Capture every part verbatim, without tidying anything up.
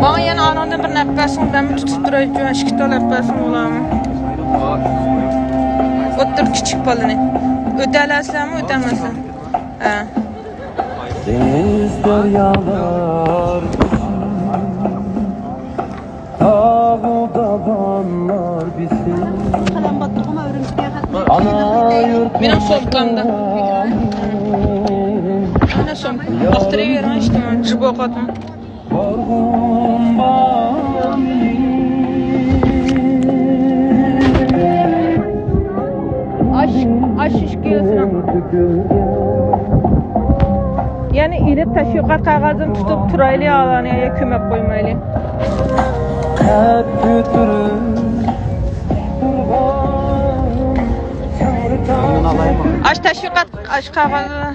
ماڭا يەنە ئانىڭدىن بىر نەپ بەرسىڭ، مەنمۇ تۇتۇپ تۇراي، جۇ، ئىككى تال نەپ بەرسىڭ بولامۇ؟ ئوتتۇرا كىچىك بالىنى. ئۆتەلەسىلەرمۇ، ئۆتەلمەسلەر؟ ھە. دېڭىز دەريالار، تاغۇ داۋانلار بىزدىن. ئانا يۇرت. مېنىڭ سومكامدا. ئانا سومكا. باقتۇرۇۋېرىڭ، ئىشتىمەن جىب ئوقۇۋاتىمەن. ئاش، ئاش ئىككىلىسىنىڭ. يەنى ئېلىپ تەشۋىقات قەغەزىنى تۇتۇپ تۇرايلى، ئالانى يا كۆمۈپ قويمايلى. ئاش تەشۋىقات، ئاش قەغەزى.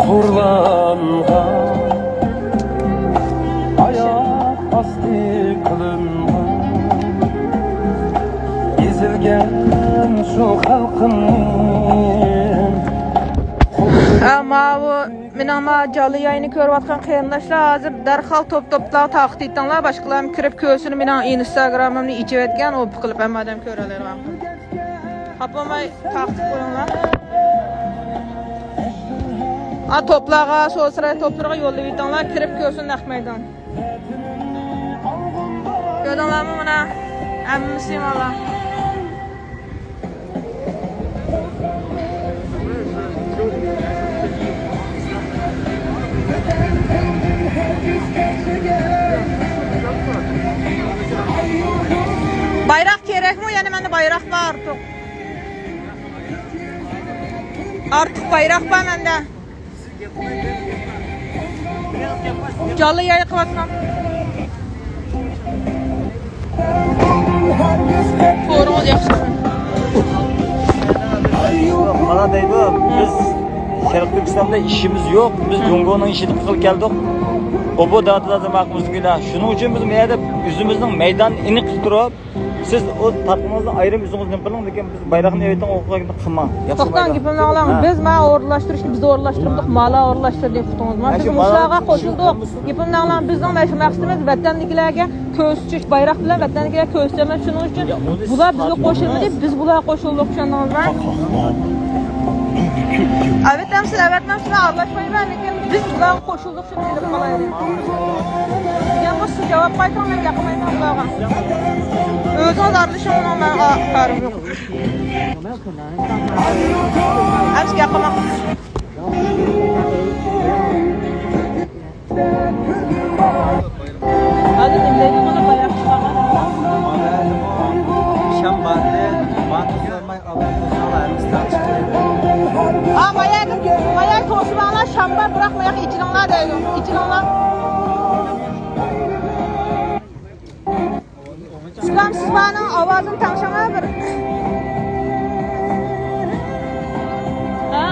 خورلانغان، ئاياق ئاستى قىلىنغان، ئېزىلگەن شۇ خەلقىمنى. ھە، ماۋۇ مېنىڭ ما جالا ياينى كۆرۈۋاتقان قېرىنداشلار، ھازىر دەرھال توپ-توپلارغا تارقىتىۋېتىڭلار، باشقىلارمۇ كىرىپ كۆرسۇن، مېنىڭ ئىنستاگرامىمنى ئېچىۋەتكەن، ئوپا قىلىپ ھەممە ئادەم كۆرەلەيدىغان. خاپا بولماي تارقىتىپ قويۇڭلار. ئا، توپلارغا، سوسراي توپلىرىغا يوللىۋېتىڭلار، كىرىپ كۆرسۇن نەق مەيدان. كۆردۈڭلارمۇ مانا؟ ھەممىسى مانا. بايراق كېرەكمۇ؟ يەنە مەندە بايراق بار ئارتۇق. ئارتۇق بايراق بار مەندە. جالا ياي قىلىۋاتىمەن. تورىڭىز ياخشىمۇ؟ مانا دەيدۇ، بىز شەرقىي تۈركىستاندا ئىشىمىز يوق، بىز جۇڭگونىڭ ئىشىنى قىلىپ كەلدۇق. ئوبۇ دادىلار زامانىمىزدىكىلەر. شۇنىڭ ئۈچۈن بىز مۇ يەردە ئۆزىمىزنىڭ مەيدانىنى ئېنىق تۇتۇپ، سىز ئۇ تارتقىنىڭىزنى ئايرىم ئۆزىڭىز نېمە قىلىڭ، لېكىن بىز بايراقنى ئېۋىتىڭ، ئۇ قىلغاندا قىلماڭ. توختاڭ، گېپىمنى ئاڭلاڭ. ھە. بىز مانا ئورۇنلاشتۇرۇشنى بىز ئورۇنلاشتۇردۇق، مالا ئورۇنلاشتۇردى، ئۇقتىڭىزمۇ؟ بىز مۇشۇلارغا قوشۇلدۇق. گېپىمنى ئاڭلاڭ، بىزنىڭ مەش-، مەقسىتىمىز ۋەتەننىكىلەرگە كۆرسىتىش، بايراق بىلەن ۋەتەننىكىلەرگە كۆرسىتىمىز. شۇنىڭ ئۈچۈن بۇلار بىزگە قوشۇلمىدى، بىز بۇلارغا قوشۇلدۇق، چۈشەندىڭىزمۇ؟ ئەۋەتەمسىز، ئەۋەتمەمسىز، مەن ئارىلاشمايمەن، لېكىن بىز بۇلارغا قوشۇلدۇق. شۇنى ئېلىپ قالايلى. يەنە بولسا جاۋاب قايتۇرۇڭ، مەن گەپ قىلمايمەن بۇلارغا. ئۆزىڭىز ئارىلىشىڭ، ئۇنىڭ مەن ئا-، كارىم يوق. ئەمسە گەپ قىلماڭ. ھازىر نېمە دەيدۇ، مانا باياق چىقارغان. شام باردى، مانتۇ سالماي. ھا، مايا، مايا توسۇۋالار، شام بار، بىراق مايا ئېچىلىڭلار دەيدۇ. ئېچىلىڭلار. ئۇكام، سىز بارنىڭ ئاۋازىنى تەڭشەڭلار بىر. ھا؟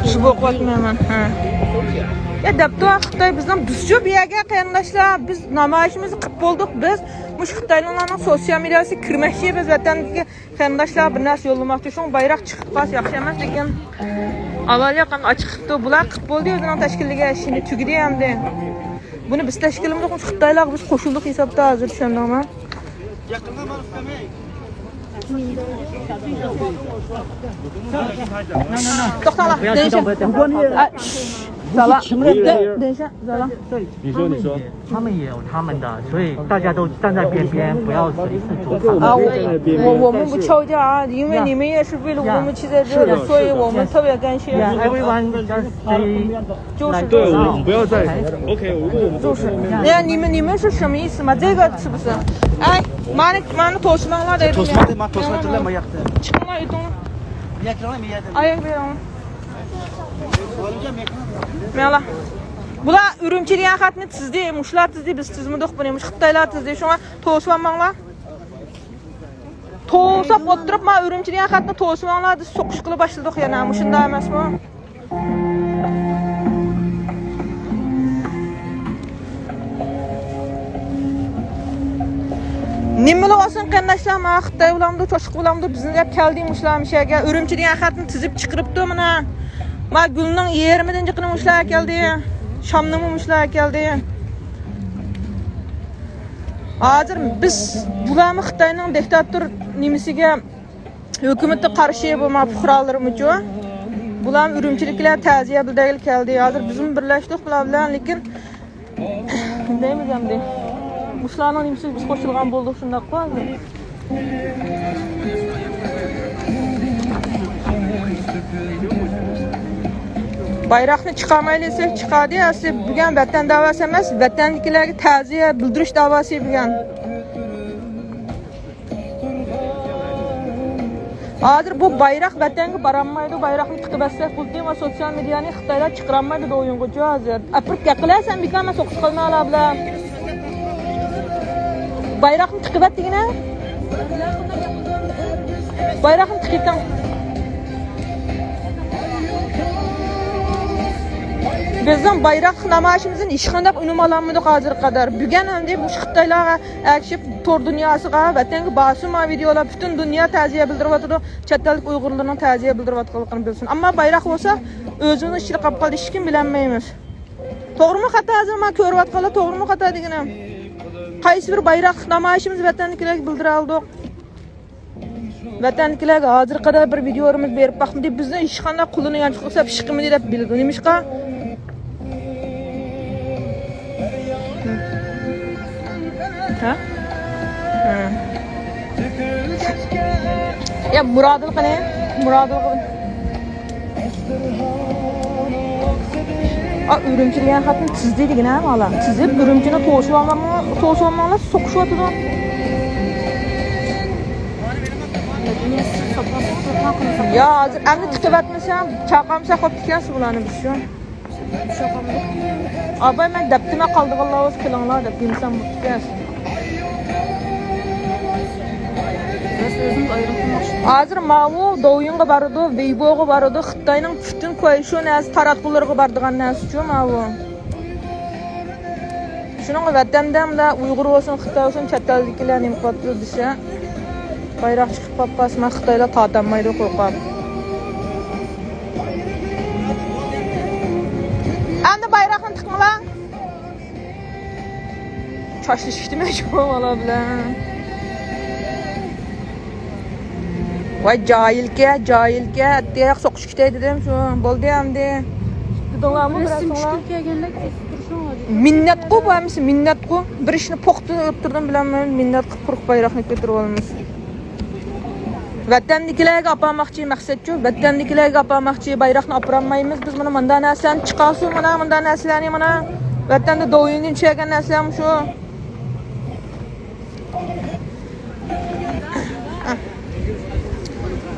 شۇ بولۇپ قالدىم مەن. ھە. يا دەپتۇ خىتاي بىزنىڭ بىزچۇ بۇ يەرگە قېرىنداشلار، بىز نامايىشىمىزنى قىلىپ بولدۇق. بىز مۇشۇ خىتايلىقلارنىڭ سوتسىيال مېدىياسىغا كىرمەكچى، بىز ۋەتەندىكى قېرىنداشلار بىر نەرسە يوللىماقچى. شۇڭا بايراق چىقىپ قالسا ياخشى ئەمەس، لېكىن ئاۋۋال ياق ئاچىقىپتۇ. بۇلار قىلىپ بولدى ئۆزىنىڭ تەشكىللىگەن ئىشىنى، تۈگىدى ئەمدى. بۇنى بىز تەشكىللىمىدۇق، مۇشۇ خىتايلارغا بىز قوشۇلدۇق ھېسابتا ھازىر، چۈشەندىڭمۇ؟ توختاڭلار، دېيىشە. ئا، شش. 咱们也有他们的，所以大家都站在边边，不要随意左右。啊，我我我们不吵架啊，因为你们也是为了我们聚在这里，所以我们特别感谢。Yeah, everyone just say 就是对，我们不要再，OK，我们就是，哎呀，你们你们是什么意思嘛？这个是不是？哎，妈的妈的，头是妈妈的，头是妈的，妈头是妈的，这么样的。请了一东，别给了，没得。哎呀，别了。مانا. بۇلار ئۈرۈمچى دېگەن خەتنى تىزدى، مۇشۇلار تىزدى، بىز تىزمىدۇق بۇنى، مۇشۇ خىتايلار تىزدى. شۇڭا توسۇۋالماڭلار. توساپ ئولتۇرۇپ، ما ئۈرۈمچى دېگەن خەتنى توسۇۋالماڭلار دېسە، سوقۇشقىلى باشلىدۇق يەنە. مۇشۇنداق ئەمەسمۇ؟ نېمىلا بولسۇن، قېرىنداشلار، ما خىتاي بولامدۇ، چوشقا بولامدۇ، بىزنى دەپ كەلدى مۇشۇلار مۇشۇ يەرگە. ئۈرۈمچى دېگەن خەتنى تىزىپ چىقىرىپتۇ مانا. ما گۈلنىڭ يېرىمىدىن جىقىنى مۇشۇلار ئەكەلدى. شامنىمۇ مۇشۇلار ئەكەلدى. ھازىر بىز بۇلارمۇ خىتاينىڭ دىكتاتور نېمىسىگە، ھۆكۈمىتىگە قارشى بولما پۇقرالىرىمىچۇ. بۇلارمۇ ئۈرۈمچىدىكىلەر تەزىيە بىلدۈرگىلى كەلدى. ھازىر بىزمۇ بىرلەشتۇق بۇلار بىلەن، لېكىن دەيمىز ئەمدى. مۇشۇلارنىڭ نېمىسىگە بىز قوشۇلغان بولدۇق، شۇنداققۇ ھازىر. بايراقنى چىقارمايلى دېسەك، چىقاردى. ئەسلى بۈگۈن ۋەتەن داۋاسى ئەمەس، ۋەتەندىكىلەرگە تەزىيە بىلدۈرۈش داۋاسى بۈگۈن. ھازىر بۇ بايراق ۋەتەنگە بارالمايدۇ، بايراقنى تىقىۋەتسەك بولدى، ۋە سوتسىيال مېدىيانى خىتايلار چىقىرالمايدۇ دويۇنغىچۇ ھازىر. ئەپىرىپ گەپ قىلە سەن، بىكار مەن سوقۇشقا قالمايلا بۇلار. بايراقنى تىقىۋەت دېگىنە. بايراقنى تىقىۋېتىڭ. بىزنىڭ بايراق نامايىشىمىزدىن ھېچقانداق ئۈنۈم ئالالمىدۇق ھازىرغا قەدەر. بۈگۈن ئەمدى مۇشۇ خىتايلارغا ئەگىشىپ، تور دۇنياسىغا، ۋەتەنگە بارسۇن ما ۋىدېئولار، پۈتۈن دۇنيا تەزىيە بىلدۈرۈۋاتىدۇ، چەت ئەلدىكى ئۇيغۇرلارنىڭ تەزىيە بىلدۈرۈۋاتقانلىقىنى بىلسۇن. ئەمما بايراق بولسا ئۆزىمىزنىڭ ئىچىدە قاپقالدى، ھېچكىم بىلەلمەيمىز. توغرىمۇ خاتا ھازىر ما كۆرۈۋاتقانلار، توغرىمۇ خاتا دېگىنىم. قايسى بىر بايراق نامايىشىمىز ۋەتەندىكىلەرگە بىلدۈرەلىدۇق؟ ۋەتەندىكىلەرگە ھازىرغا قەدەر بىر ۋىدېئولىرىمىز بېرىپ باقمىدى. بىزنى ھېچقانداق قولىنى يانچۇق قىلسا پىشقىمىدى دەپ بىلىدۇ. نېمىشقا؟ ھە؟ ھە. يا مۇرادىل قېنى؟ مۇرادىل قېنى؟ ئا، ئۈرۈمچى دېگەن خەتنى تىزدى دېگىنە مالا. تىزىپ ئۈرۈمچىنى توسۇۋالماڭلار، توسۇۋالماڭلار، سوقۇشۇۋاتىدۇ. يا ھازىر ئەمدى تىقىۋەتمىسەم، چاقامساق بوپتىكەنسىز بۇلارنى بىز شۇ. ئاباي، مەن دەپتىمەن، قالىدىغانلار بولسا كېلىڭلار دەپ دېمىسەم بوپتىكەنسىز. ھازىر ماۋۇ دوۋيىنغا بارىدۇ، ۋېيبوغا بارىدۇ، خىتاينىڭ پۈتۈن كويشۇ نەرسە تاراتقۇلىرىغا بارىدىغان نەرسىچۇ ماۋۇ. شۇنىڭغا ۋەتەندە مۇنداق ئۇيغۇر بولسۇن، خىتاي بولسۇن، چەت ئەلدىكىلەر نېمە قىلىپتۇ دېسە، بايراق چىقىپ قالسا، مانا خىتايلار تارتالمايدۇ قورقۇپ. ئەمدى بايراقنى تىقمىلاڭ. چاچلىشىپ كېتىمەن شۇ بالا بىلەن. ۋاي جاھىلكە، جاھىلكە، ئەتتىياق سوقۇشۇپ كېتەي دېدىم شۇ. بولدى ئەمدى. دېدىڭلارمۇ بىرەرسىڭلار؟ مىننەتقۇ بۇ ھەممىسى، مىننەتقۇ. بىر ئىشنى پوختا ئۆتتۈردۈم بىلەنمۇ مىننەت قىلىپ قۇرۇق بايراقنى كۆتۈرۈۋالىمىز. ۋەتەندىكىلەرگە ئاپارماقچى مەقسەتچۇ، ۋەتەندىكىلەرگە ئاپارماقچى بايراقنى ئاپىرالمايمىز. بىز مانا مۇنداق نەرسىلەرنى چىقارسۇن، مانا مۇنداق نەرسىلەرنى، مانا ۋەتەندە دوۋيىندىن چۈشەرگەن نەرسىلەر مۇشۇ.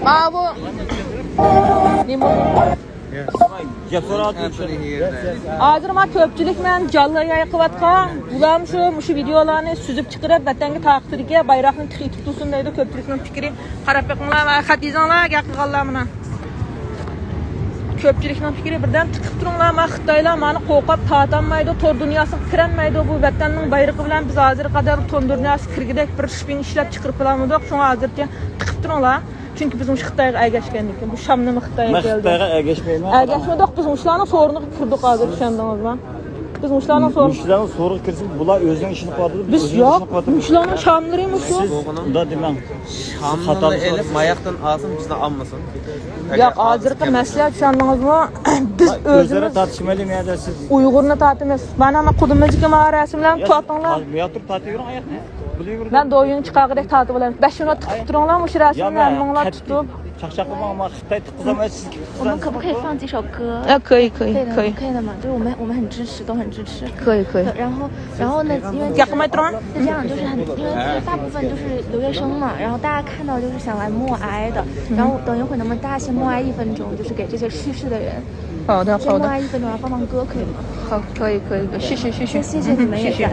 ماۋۇ. نېمە؟ ھازىر ما كۆپچىلىك مەن جانلىق يايقىۋاتقان. بۇلارمۇ شۇ، مۇشۇ ۋىدېئولارنى سۈزۈپ چىقىرىپ، ۋەتەنگە تارقىتىدىكەن، بايراقنى تېخى ئېتىپ تۇرسۇن دەيدۇ. كۆپچىلىكنىڭ پىكرى. قاراپ بېقىڭلار ۋە خەت يېزىڭلار، گەپ قىلغانلار مانا. كۆپچىلىكنىڭ پىكرى بىردەم تىقىپ تۇرۇڭلار، ما خىتايلار مانا قورقۇپ تارتالمايدۇ، تور دۇنياسىغا كىرەلمەيدۇ. بۇ ۋەتەننىڭ بايرىقى بىلەن بىز ھازىرغا قەدەر تور دۇنياسىغا كىرگۈدەك بىر شپىڭ ئىشلەپ چىقىرىپ بولالمىدۇق. شۇڭا ھازىرچە تىقىپ تۇرۇڭلار. چۈنكى بىز مۇشۇ خىتايغا ئەگەشكەندىن كېيىن، بۇ شامنىمۇ خىتايغا مەن كەلدى. خىتايغا ئەگەشمەيمەن. ئەگەشمىدۇق، بىز مۇشۇلارنىڭ سورۇنىغا كىردۇق ھازىر، چۈشەندىڭىزمۇ؟ بىز مۇشۇلارنىڭ سورۇنى. مۇشۇلارنىڭ سورىغا كىرسە، بۇلار ئۆزىنىڭ ئىشىنى قىلىۋاتىدۇ، بىز ئۆزىمىزنىڭ ئىشىنى قىلىۋاتىدۇ. مۇشۇلارنىڭ شاملىرى مۇشۇ. سىز ئۇنداق دېمەڭ. شاملىرىنى ئېلىپ، ماياقتىن ئالسۇن، بىزنى ئالمىسۇن. ياق، ھازىرقى مەسىلە، چۈشەندىڭىزمۇ؟ بىز ئۆزىمىز تارتىشمايلى، مەيەردە سىز ئۇيغۇرنى تارتىمىز. مانا، مانا قولۇمىزدىكى مانا رەسىملەرنى تارتىڭلار. ياتۇرۇپ تارتىۋېرىڭ ئاياقنى. مەن دوۋيىننى چىقارغۇدەك تارتىۋالىمەن. بەش مىنۇت تىقىپ تۇرۇڭلار، مۇشۇ رەسىملەرنى ماڭا تۇتۇپ. چاقچاق قىلماڭ، ما خىتاي تىققۇزامايسىز. 我们可不可以放几首歌？ ئە، 可以，可以，可以。 可以的吗？就是我们，我们很支持，都很支持。 可以，可以。 对，然后，然后呢，因为 گەپ قىلماي تۇرۇڭ. 是这样，就是很，因为大部分就是留学生嘛，然后大家看到就是想来默哀的，然后等一会儿能不能大家先默哀一分钟，就是给这些去世的人。好的，好的。先默哀一分钟，要放放歌，可以吗？好，可以，可以，可以，谢谢，谢谢，谢谢你们也在。嗯，谢谢，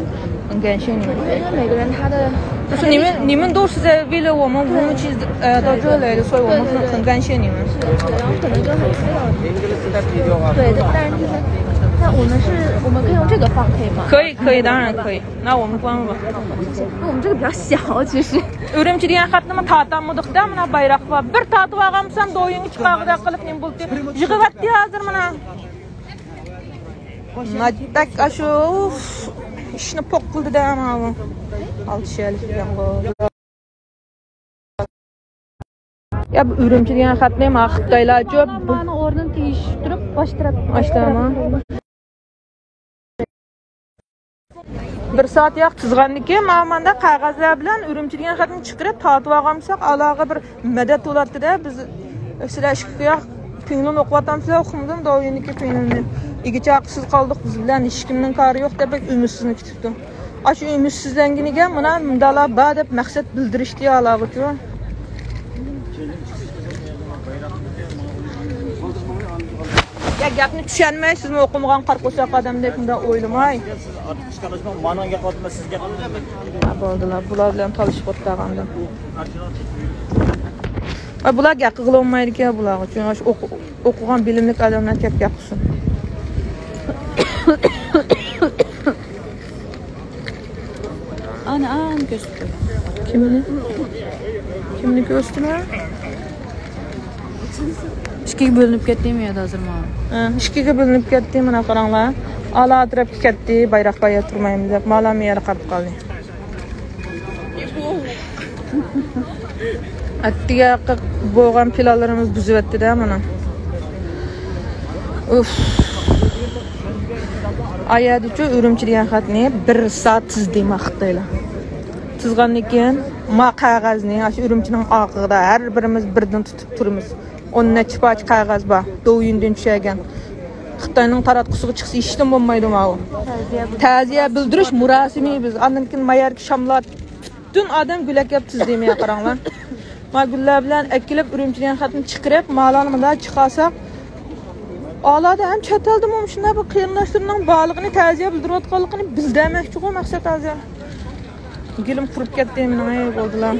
很感谢你们。因为，因为每个人他的，就是你们，你们都是在为了我们无名之，呃，到这来的，所以我们很，对，对，对。很感谢你们。是的，是的，然后可能就很需要。对，但是就是，那我们是，我们可以用这个放，可以吗？可以，可以，当然可以。那我们关了吧。那我们这个比较小，其实。ئۈرۈمچى دېگەن خەتنىمۇ تارتالمىدۇق-دە، مانا بايراق بار. بىر تارتىۋالغان بولسام، دويۇڭغا چىقارغۇدەك قىلىپ نېمە بولدى؟ يىغىۋەتتى ھازىر مانا. نايتەك ئاشۇ، ئۇف، ئىشنى پوق قىلدى-دە ماۋۇ. ئالتە شەلىك بىلەن قوي. يا، بۇ ئۈرۈمچى دېگەن خەتنى ما خىتايلارچۇ. مانا ئورنىنى تېگىشتۈرۈپ، باش تەرەپ. باش تەرەپ. بىر سائەت ياق تىزغاندىن كېيىن، مانا ماندا قەغەزلەر بىلەن ئۈرۈمچى دېگەن خەتنى چىقىرىپ تارتىۋالغانمىساق، ئالاغا بىر مەدەت بولاتتى-دە. بىز، سىلەر ئىككى ياق پىڭلۇن ئوقۇۋاتامسىلەر، ئوقۇمىدىم داۋيۈندىكى پىڭلۇننى. ئىگە چاقىسىز قالدۇق بىز بىلەن، ھېچكىمنىڭ كارى يوق دەپ بەك ئۈمىدسىزلىنىپ كېتىپتۇ. ئاشۇ ئۈمىدسىزلەنگىنىگە مانا مۇنداقلار بار دەپ مەقسەت بىلدۈرۈشتى ئالاغىچۇ. يا، گەپنى چۈشەنمەي، سىزمۇ ئوقۇمىغان قارا قورساق ئادەمدەك مۇنداق ئويلىماي. سىز ئارتۇق ئىشقا ئارىلاشماڭ، مانىڭ گەپ قىلىۋاتىمەن، سىز گەپ قىلىۋاتىمەن. ھە، بولدىلا، بۇلار بىلەن تالىشىپ ئولتۇرغاندا. ئاي، بۇلار گەپ قىلغىلى بولمايدىكەن، بۇلارغا. چۈنكى ئاشۇ ئوقۇ-، ئوقۇغان بىلىملىك ئادەملەر كەپ گەپ قىلسۇن. ئانا، ئانا كۆرسىتىپ قوي. كىمنى؟ كىمنى كۆرسىتىمەن؟ ئىككىگە بۆلۈنۈپ كەتتىمۇ يا ھازىر مانا؟ ھە، ئىككىگە بۆلۈنۈپ كەتتى، مانا قاراڭلار. ئالا تەرەپكە كەتتى، بايراق بايا تۇرمايمىز دەپ، مالا مۇ يەردە قاپقالدى. ئەتىگە بولغان پىلانلىرىمىز بۇزۇۋەتتى-دە مانا. ئۇف. ئايەدىچۇ ئۈرۈمچى دېگەن خەتنى بىر سائەت تىزدى ما خىتايلار. تىزغاندىن كېيىن ما قەغەزنى ئاشۇ ئۈرۈمچىنىڭ ئارقىدا ھەر بىرىمىز بىردىن تۇتۇپ تۇرىمىز. ئون نەچچە پارچە قەغەز بار، دوۋيۈندىن چۈشەرگەن. خىتاينىڭ تاراتقۇسىغا چىقسا ھېچنېمە بولمايدۇ ماۋۇ. تەزىيە بىلدۈرۈش مۇراسىمى بىز. ئاندىن كېيىن ما يەرگە شاملار، پۈتۈن ئادەم گۈل ئەكەپ تىزدى، مانا قاراڭلار. ما گۈللەر بىلەن ئەكېلىپ ئۈرۈمچى دېگەن خەتنى چىقىرىپ، مالارنى مۇنداق چىقارساق، ئالادا ھەم چەت ئەلدىمۇ مۇشۇنداق بىر قېرىنداشلىرىنىڭ بارلىقىنى، تەزىيە بىلدۈرۈۋاتقانلىقىنى بىلدۈرمەكچىغۇ مەقسەت ھازىر. گېلىم قۇرۇپ كەتتى مېنىڭ، ئەي، بولدىلا.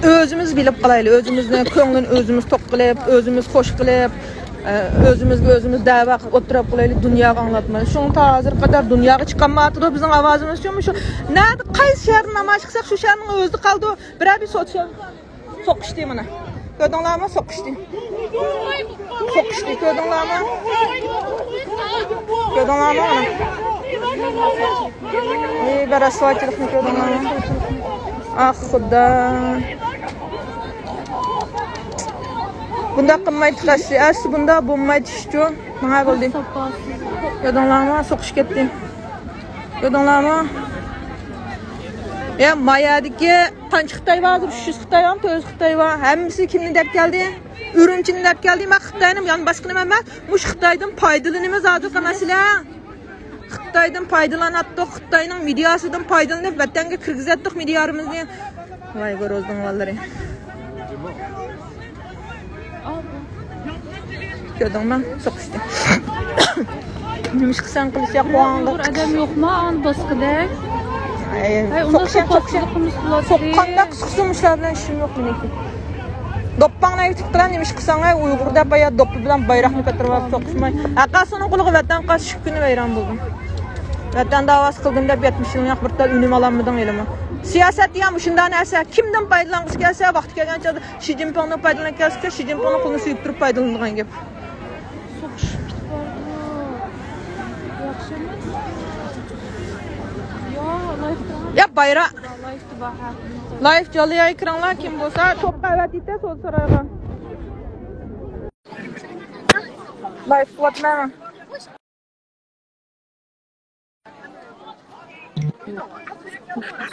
ئۆزىمىز بىلىپ قالايلى، ئۆزىمىزنى، كۆڭلىنى ئۆزىمىز توق قىلىپ، ئۆزىمىز خوش قىلىپ، ئە، ئۆزىمىزگە ئۆزىمىز دەۋا قىلىپ ئولتۇرۇپ قالايلى، دۇنياغا ئاڭلاتمايلى. شۇڭا تا ھازىرغا قەدەر دۇنياغا چىقالمايۋاتىدۇ بىزنىڭ ئاۋازىمىز. شۇ، شۇ نەدە، قايسى شەھەردە نامايىش قىلساق، شۇ شەھەرنىڭ ئۆزىدە قالىدۇ. بىرەر بىر سوتسىيال سوقۇشتى مانا. كۆردۈڭلارمۇ؟ سوقۇشتى. سوقۇشتى، كۆردۈڭلارمۇ؟ كۆردۈڭلارمۇ مانا؟ ئى، بىر رەسۋاچىلىقنى كۆردۈڭلارمۇ؟ ئاھ، خۇدا. بۇنداق قىلمايتتۇق ئەسلى. ئەسلى بۇنداق بولمايتتى ئىشچۇ. ماڭا بولدى. كۆردۈڭلارمۇ؟ سوقۇش كەتتى. كۆردۈڭلارمۇ؟ يا، مايادىكى قانچە خىتاي بار؟ ھازىر ئۈچ يۈز خىتاي بارمۇ، تۆت يۈز خىتاي بار؟ ھەممىسى كىمنى دەپ كەلدى؟ ئۈرۈمچىنى دەپ كەلدى. مەن خىتاينىڭ يان باشقىنى ئەمەس، مۇشۇ خىتايدىن پايدىلىنىمىز ھازىرقى مەسىلە. خىتايدىن پايدىلاناتتۇق، خىتاينىڭ مېدىياسىدىن پايدىلىنىپ، ۋەتەنگە كىرگۈزەتتۇق مېدىيالىرىمىزنى. ۋاي، گوروزنىڭ بالىلىرى. كۆردۈڭمۇ؟ سوقۇشتى. نېمىشقا سەن قىلىش يا، قوڭغا ئۇيغۇر ئادەم يوقما ئاڭ باسقىدەك؟ ئەي، ھەي، ئۇنداق سوقۇشان، سوقۇشان. سوققاندا قىسقۇسۇن، مۇشۇلار بىلەن ئىشىم يوق مېنىڭكى. دوپپاڭنى ئەگىتىپ قىلە، نېمىشقا ساڭا ئۇيغۇر دەپ بايا دوپپا بىلەن بايراقنى كۆتۈرۈپ ئالىپ سوقۇشماي. ھەققاسىنىڭ قولىغا ۋەتەن قالسا ئىككى كۈنى ۋەيران بولدۇم. ۋەتەن داۋاسى قىلدىم دەپ يەتمىش يىلنى ياق بىر تال ئۈنۈم ئالالمىدىڭ ھېلىمۇ. سىياسەت دېگەن مۇشۇنداق نەرسە. كىمدىن پايدىلانغۇسى كەلسە، ۋاقتى كەلگەن چاغدا شى جىنپىڭدىن پايدىلانغۇسى كەلسە، شى جىنپىڭنىڭ قولىنى سۆيۈپ تۇرۇپ پايدىلىنىدىغان گەپ. سوقۇشۇپ كېتىپ بارىدۇ. ياخشى ئەمەس. يا، لايف تۇرغان. يا، بايراق. لايف تۇبا، ھە. لايف جانلىياي كىرىڭلار، كىم بولسا توپقا ئەۋەتىدە سودا سارايغا. لايف قىلىۋاتىمەن.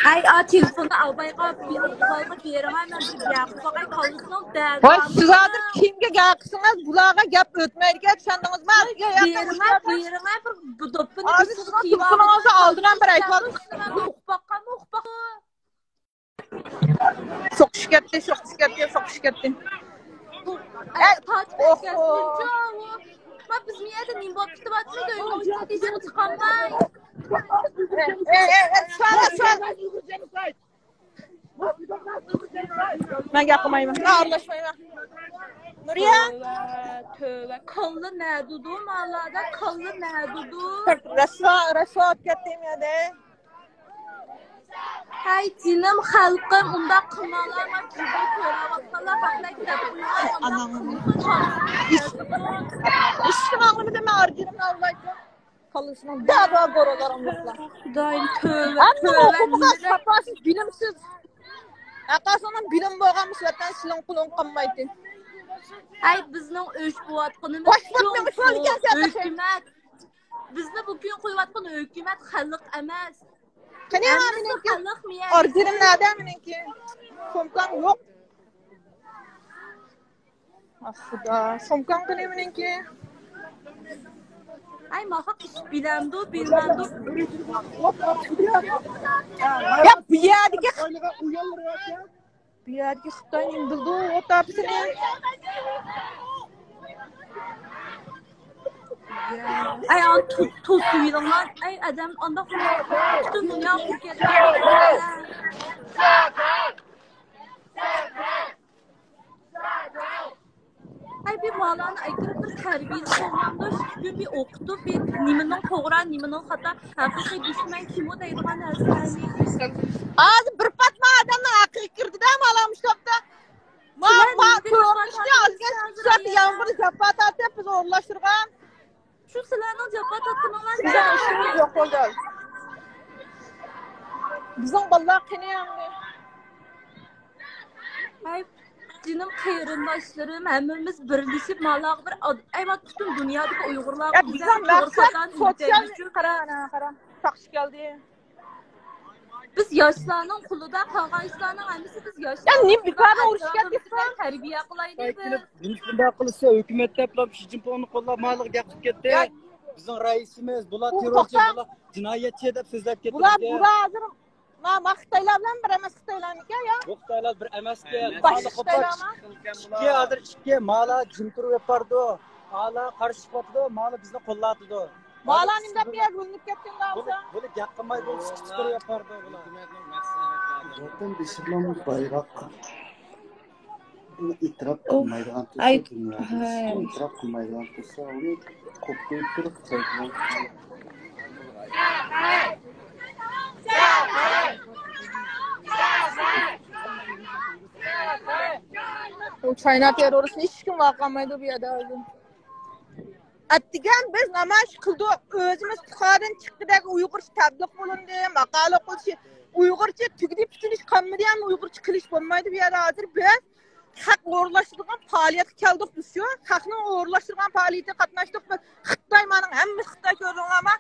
ئەي، ئا، تېلېفوننى ئالمايغا، ئالمايغا بېرىڭە، مەن بىر گەپ قىلىپ باقاي، كاللىسىنىڭ دەردى. ۋاي، سىز ھازىر كىمگە گەپ قىلسىڭىز، بۇلارغا گەپ ئۆتمەيدىكەن، چۈشەندىڭىزمۇ؟ بېرىڭە، بېرىڭە، بىر، بۇ دوپپىنى ھازىر سىزنىڭ تېلېفونىڭىزنى ئالدىن ھەم بېرەي. ئۇقۇپ باققانمۇ، ئۇقۇپ باققان. سوقۇش كەتتى، سوقۇش كەتتى، سوقۇش كەتتى. ئەي، تارتىپ ئەتكەنسىزچۇ؟ ما بىز مۇ يەردە نېمە بولۇپ كېتىۋاتىمىز؟ ئۆينىڭ ئىچىدە ھېچ چىقالماي. ئەي، ئەي، ئەي، سالا، سالا. مەن گەپ قىلمايمەن. مەن ئارىلاشمايمەن. نۇرىيە. تۆۋە، تۆۋە. كاللا نەدىدۇ، مالادا كاللا نەدىدۇ؟ رەسۋا، رەسۋا بولۇپ كەتتىم يەنە. ھەي جېنىم خەلقىم، ئۇنداق قىلماڭلار، ما كىرگۈن كۆرۈۋاتقانلار ھەقلەك دەپ قويۇڭلار. ئاناڭنى. ئىشىكنى ئاڭلىمىدىم مەن، ئارجىنىمنى ئاڭلايتتىم. كاللىسىنىڭ دەبا بورىلىرىڭ يوقلا. خۇدايىم، تۆۋە، ئەمما تۆۋە، ئوقۇغان نېمىلەر؟ ساپاسىز، بىلىمسىز. ھەققاسىنىڭ بىلىم بولغان مۇشۇ ۋەتەن سىلىڭ قولۇڭ قالمايتتى. ھەي، بىزنىڭ ئۆچ بوۋاتقىنىمىز باشلىق شۇ، مېڭىش بولىدىكەن شۇ سەن. ھۆكۈمەت. بىزنى بۇ كۈن قويۇۋاتقان ھۆكۈمەت، خەلق ئەمەس. قېنى ھەممىسى مېنىڭكى؟ خەلق مىيەن. ئارجىنىم نەدە مېنىڭكى؟ سومكام يوق. ئاھ، خۇدا، سومكام قېنى مېنىڭكى؟ ئەي، ماخاق ئىش بىلەمدۇ، بىلمەمدۇ؟ يا، بۇ يەردىكى، بۇ يەردىكى خىتاي نېمە بىلىدۇ، ئوت ئاپىسىنى. ئەي، ئا، تو-، توسۇۋېلىڭلار. ئەي، ئادەم ئانداق پۈتۈن دۇنيا قۇرۇپ كەتتى. ئەي، بىر بالىنى ئەكىرىپ بىر تەربىيەلىك بولغاندا، شۇ كۈن بىر ئوقۇتۇپ، بىر نېمىنىڭ توغرا، نېمىنىڭ خاتا، ھەقىقىي دۈشمەن كىمۇ دەيدىغان نەرسىلەرنى. ھازىر بىر پاتما ئادەمنىڭ ھەققىگە كىردى-دە، مانا مۇشۇ ھەپتە. ما، سىلەر ما، نېمىگە كۆرۈنۈش جاپا تارتىسىز يامغۇر، ھازىر جاپا تارتىپ، بىز ئورۇنلاشتۇرغان. شۇ سىلەرنىڭ جاپا تارتقىنىڭلار بىزنىڭ ئىشىمىز يوق بولدى. بىزنىڭ بالىلار قېنى ئەمدى؟ ھەي، جېنىم قېرىنداشلىرىم، ھەممىمىز بىرلىشىپ مالاغا بىر ئاد-، ئەي، ما پۈتۈن دۇنيادىكى ئۇيغۇرلارغا يا، بىزنىڭ مەقسەت سوتسىيال، قارا، ئانا، قارا، تاقىشىپ كەلدى. بىز ياشلارنىڭ قولىدا قالغان ئىشلارنىڭ ھەممىسى بىز ياشلار. يا، نېمە بىكارنى ئۇرۇشۇپ كەتتىڭىز؟ تەربىيە قىلايلى بىز. بۇنى شۇنداق قىلسا، ھۆكۈمەت دەپلا شى جىنپىڭنى قوللاپ، مالىغا گەپ قىلىپ كەتتى. يا. بىزنىڭ رەئىسىمىز، بۇلار تېررورچى، بۇلار جىنايەتچى دەپ سۆزلەپ كەتتى. بۇلار، بۇلار ھازىر ما، ما خىتايلار بىلەن بىر ئەمەس، خىتايلارمىكەن يا؟ يوق، خىتايلار بىر ئەمەسكەن. باشقا خىتايلارمۇ؟ ئىككى، ھازىر ئىككى، مالا جىم تۇرۇپ بارىدۇ. مالا قارشى چىقىۋاتىدۇ، مالا بىزنى قوللاۋاتىدۇ. مالا نېمە دەپ بۇ يەرگە ئۆلۈپ كەتكەن بولسا؟ بۇنى، بۇنى گەپ قىلماي بولسا، ئىچكى تۇرۇپ بارىدۇ بۇلار. ۋەتەن بېشىدىن بايراق. بۇنى ئېتىراپ قىلمايدىغان تۇرسا، ئاي، دۇنيادا ھەي. ئېتىراپ قىلمايدىغان تۇرسا، ئۇنى قويۇپ قويۇپ تۇرۇپ خىتايغا. ئۇ چاينا تېررورىستىنى ھېچكىم ۋارقىرىمايدۇ بۇ يەردە ھازىر. ئەتىگەن بىز نامايىش قىلدۇق. ئۆزىمىز پۇخادىن چىققىدەك ئۇيغۇرچە تەبلىغ قىلىندى، ماقالە قىلىشى، ئۇيغۇرچە تۈگىدى پۈتۈن ئىش قالمىدى، ئەمما ئۇيغۇرچە قىلىش بولمايدۇ بۇ يەردە ھازىر. بىز خەق ئورۇنلاشتۇرغان پائالىيەتكە كەلدۇق بىز شۇ. خەقنىڭ ئورۇنلاشتۇرغان پائالىيىتىگە قاتناشتۇق بىز. خىتاي مانىڭ ھەممىسى خىتاي كۆردۈڭلارمۇ؟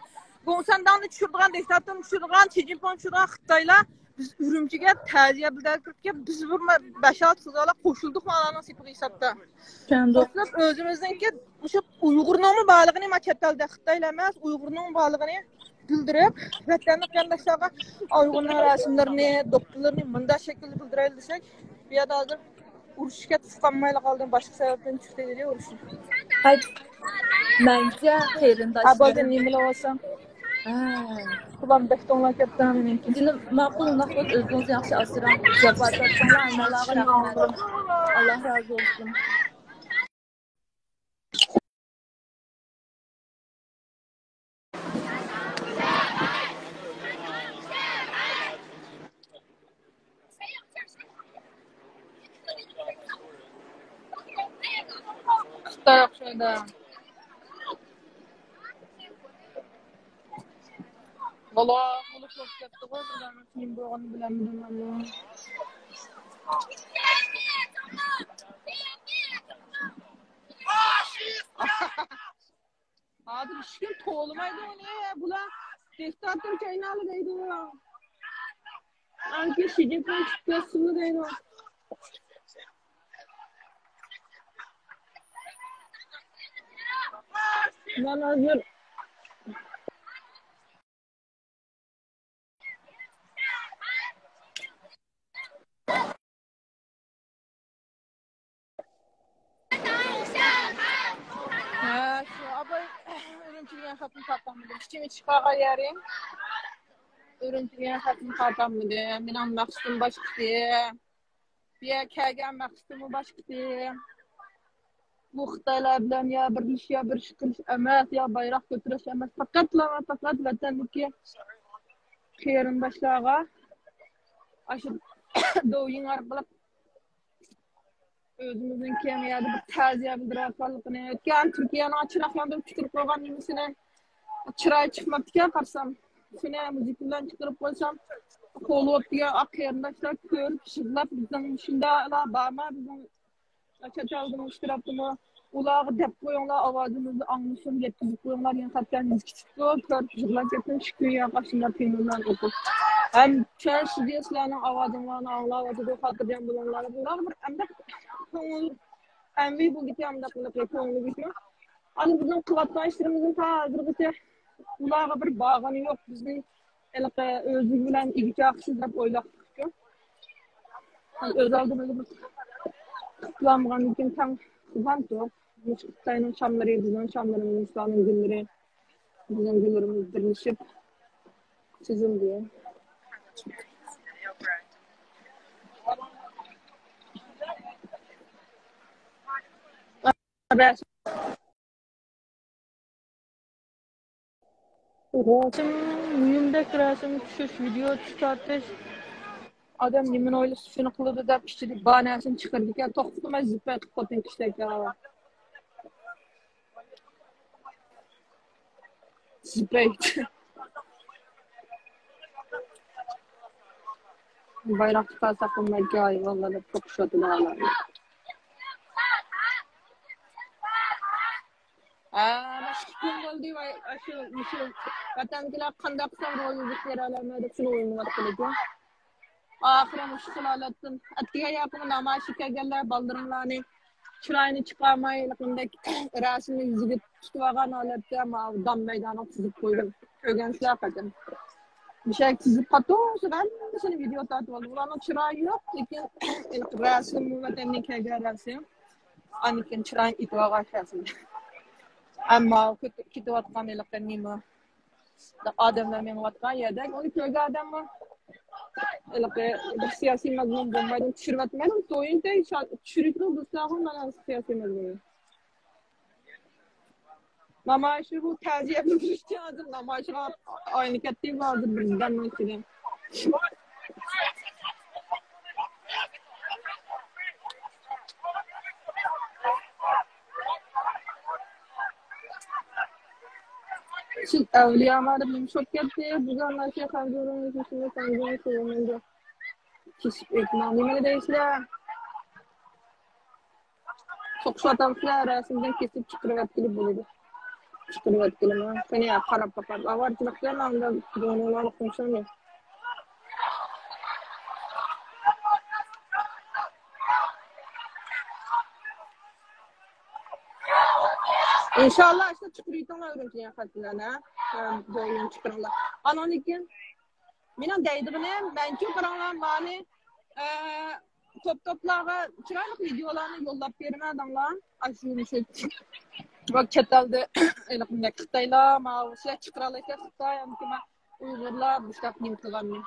گوڭسەنداڭنى چۈشۈرىدىغان، دىكتاتورنى چۈشۈرىدىغان، شى جىنپىڭنى چۈشۈرىدىغان خىتايلار. بىز ئۈرۈمچىگە تەزىيە بىلدۈرۈپ كىرىپ كېلىپ، بىز بىر بەش-ئالتە قىزلار قوشۇلدۇق ماۋۇلارنىڭ سېپىگە ھېسابتا. چۈشەندۇق. قوشۇلۇپ ئۆزىمىزنىڭكى مۇشۇ ئۇيغۇرنىڭمۇ بارلىقىنى، ما چەت ئەلدە خىتايلا ئەمەس، ئۇيغۇرنىڭمۇ بارلىقىنى بىلدۈرۈپ، ۋەتەنلىك قېرىنداشلارغا ئۇيغۇرنىڭ رەسىملىرىنى، دوپپىلىرىنى مۇنداق شەكىلدە بىلدۈرەيلى دېسەك، بۇ يەردە ھازىر ئۇرۇشۇش كەتتى، ئۇقالمايلا قالدىم، باشقا سەۋەبتىن چىقتى دېدى ئۇرۇشۇش. ھەي، مەنچە ھە، بولدى، قېرىنداشلىرىم. نېمىلا بولسا. ھە. قۇلام بەك توڭلاپ كەتتى مېنىڭكى. جېنىم، ماقۇل، ماقۇل، ئۆزىڭىزنى ياخشى ئاسراڭ. جاپا تارتساڭلار، ئاناڭلارغا رەھمەت. ئاللا رازى بولسۇن. خىتاي ئوخشايدۇ. بالا بولۇپ بولۇپ كەتتىغۇ، بىردەمنىڭ كېيىن بولغىنىنى بىلەلمىدىم مەنمۇ. ھازىر ھېچكىم توۋلىمايدۇ ئۇنى، بۇلار دىكتاتور چاينالى دەيدۇ. ئانكى شى جىنپىڭ چىقىپ كەتسۇنلا دەيدۇ. مەن ھازىر خەتنى تارتالمىدىم. ئىچىم ئىچىپ قالغان يېرىم. ئۈرۈمچىگە خەتنى تارتالمىدىم. مېنىڭ مەقسىتىم باشقىدى. بۇ يەرگە كەلگەن مەقسىتىممۇ باشقىدى. بۇ خىتايلار بىلەن يا بىرلىشىش، يا بىر ئىش قىلىش ئەمەس، يا بايراق كۆتۈرۈش ئەمەس. پەقەتلا، پەقەت ۋەتەندىكى قېرىنداشلارغا ئاشۇ دوۋيىن ئارقىلىق ئۆزىمىزنىڭ كەينى يەردە بىر تەزىيە بىلدۈرۈۋاتقانلىقىنى، ئۆتكەن تۈركىيەنىڭ چىراغ ياندۇرۇپ پۈتتۈرۈپ قويغان نېمىسىنى، چىرايى چىقماپتىكەن، قارىسام، شۇنى مۇزىكا بىلەن چىقىرىپ قويسام، قوۋلىۋاپتىكەن. ئا، قېرىنداشلار كۆرۈپ يىغلاپ، بىزنىڭ شۇنداقلا بارما، بىزنىڭ چەت ئەلدىمۇ، ئىشتىراكتىمۇ، ئۇلارغا دەپ قويۇڭلار، ئاۋازىمىزنى ئاڭلىسۇن، يەتكۈزۈپ قويۇڭلار دېگەن خەتلەرنى يېزىپ كېتىپتۇ. كۆرۈپ يىغلاپ كەتتىم، شۇ كۈنى ياق ئاشۇنداق تېمىلارنى ئوقۇپ. ھەم چۈشەنسىز، سىلەرنىڭ ئاۋازىڭلارنى ئاڭلاۋاتىدۇ، خاتىرجەم بولۇڭلار. بۇلارغا بىر ئەمدى كۆڭۈل، ئەمدى بولدىكەن ئەمدى قىلىپ كۆڭلى گۈچمۇ؟ ئەمدى بىزنىڭ قىلىۋاتقان ئىشلىرىمىزنى تا ھازىرغىچە ئۇلارغا بىر بارغىنى يوق. بىزنى ھېلىقى ئۆزلۈكى بىلەن ئىگە چاقىسىز دەپ ئويلاپتۇ. ئۆز ئالدىمىزغا بىر قۇتلانمىغاندىن كېيىن تەڭ قىلغانتۇق. مۇشۇ خىتاينىڭ شاملىرى، بىزنىڭ شاملىرىمىز، ئۇلارنىڭ گۈللىرى، بىزنىڭ گۈللىرىمىز بىرلىشىپ تۈزۈلدى. رەسىم، مۇھىمدەك رەسىم چۈشۈش، ۋىدېئو تارتىش. ئادەم نېمىنى ئويلىسا شۇنى قىلىدۇ دەپ ئىچىدە بار نەرسىنى چىقىرىدىكەن. توختىماي مەن زىپەي قىلىپ خوتۇن كىشىدەك. زىپەي. بايراقنى قارىساق بولمايدىكەن، ھايۋانلار دەپ قورقۇشۇۋاتىدۇ ھالا. ھە، مانا ئىككى كۈن بولدى، ۋاي، ئاشۇ، مۇشۇ ۋەتەندىكىلەر قانداق قىلسام روزا ئۈزۈپ بېرەلەيمەن دەپ شۇنى ئويلىنىۋاتقىنىدى. ئاخىرى مۇشۇ خىل ھالەتتىن ئەتىگەن ياقىمۇ نامايىشقا كەلگەنلەر بالىلىرىڭلارنى چىرايىنى چىقارماي، ھېلىقىندەك رەسىمنى يۈزىگە تۇتۇۋالغان ھالەتتە ماۋۇ دام مەيدانغا تىزىپ قويدۇم. كۆرگەنسىلەر قاچان. مۇشۇ يەرگە تىزىپ قاتتۇق، ھەممىسىنى ۋىدېئو تارتىپ ئالدىم. ئۇلارنىڭ چىرايى يوق، لېكىن ھېلىقى رەسىم، ۋەتەندىن كەلگەن رەسىم. ئاندىن كېيىن چىرايىنى ئېتىۋالغان ئىكەنسىز. ئەمما كېتىپ، كېتىۋاتقان ھېلىقى نېمە، ئادەملەر مېڭىۋاتقان يەردە ئۇنى كۆرگەن ئادەممۇ ھېلىقى بىر سىياسىي مەزمۇن بولمايدۇ، چۈشۈرۈۋەتمەيدۇ. دويىنى چۈشۈرۈۋېتىدۇ، دوستلارغۇ مانا سىياسىي مەزمۇنى. نامايىشى بۇ تەزىيە بىلدۈرۈشكە ھازىر نامايىشقا ئايلىنىپ كەتتى، ھازىر بىر دەمنىڭ ئىچىدە. شۇ ئەۋلىيالار نېمە بولۇپ كەتتى؟ بۈگۈن ماشىنا خەنزۇرۇڭنى كېسىپ ئۆتمەڭ. نېمىنى دەيسىلەر؟ سوقۇشۇۋاتامسىلەر، رەسىمدىن كېسىپ چىقىرىۋەتكىلى بولىدۇ. چىقىرىۋەتكىلىمۇ. قېنى، قاراپ باقايلى. ئاۋارىچىلىق دېمەڭ، ئۇنداق دونىلارنى قوشۇڭ. ئىنشاللا، شۇ چىقىرىۋېتىڭلار، ئۈرۈمچىگە خەتلەرنى. ھە، دويۇن چىقىرىڭلار. ئانان كېيىن مېنىڭ دەيدىغىنىم، مەنچۇ قاراڭلار، مانى، ئە، توپ-توپلارغا چىرايلىق ۋىدېئولارنى يوللاپ بېرىمەن دەڭلار. ئاشۇ، مۇشۇ، بۇ چەت ئەلدە، ھېلىقى خىتايلار، ماۋۇ شۇ چىقىرالايسىلەر، خىتاي، ئەمدى ئۇيغۇرلار مۇشۇنداق نېمە قىلغاننى.